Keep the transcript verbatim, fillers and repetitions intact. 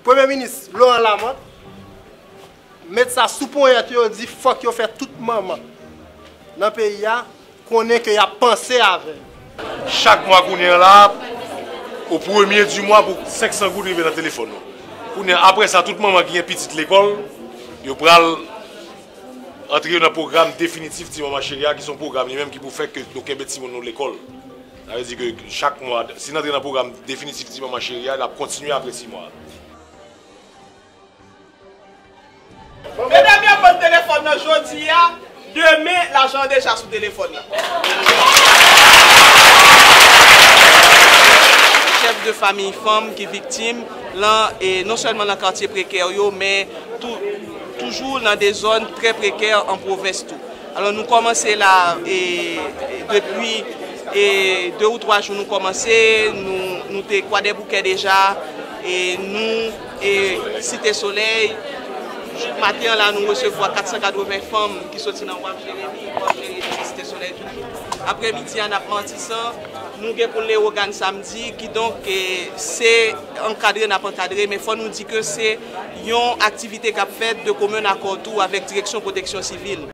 Premye Minis Laurent Lamothe met sa sou ponyèt yo, di fòk yo fè tout manman nan peyi a konnen ke y ap panse avè l. Chak mwa kounye a la, o premye di mwa, pou senk san goud rive nan telefòn nou. Kounye a, apre sa, tout manman ki gen pitit lekòl, yo pral antre yo nan pwogram definitif Ti Manman Cheri a, ki se yon pwogram li menm ki pou fè ke nou kenbe timoun nou lekòl. Sa vle di ke chak mwa, si n antre nan pwogram definitif Ti Manman Cheri a, l ap kontinye apre sis mwa. Medam yo, bann telefòn nan jodi a, demen lajan an deja sou telefòn nan. Chèf de fanmi fanm ki viktim lan, e non sèlman nan katye prekè yo, men tou, toujou nan de zòn trè prekè an pwovens tou. Alò, nou kòmanse la, e, e, depi, e, de ou twa jou nou kòmanse, nou, nou te Kwadèboukè deja, e nou, e, Site Solèy. Maten an la, nou resevwa kat san katreven fanm ki soti nan Waf Jeremi, Waf Jeremi, Site Solèy toujou. Aprèmidi a, n ap Matisan, nou gen pou Lewogàn samdi, kidonk, e, se ankadre n ap ankadre, men fò nou di ke se yon aktivite k ap fèt de komen akò tou avèk Direksyon Pwoteksyon Sivil.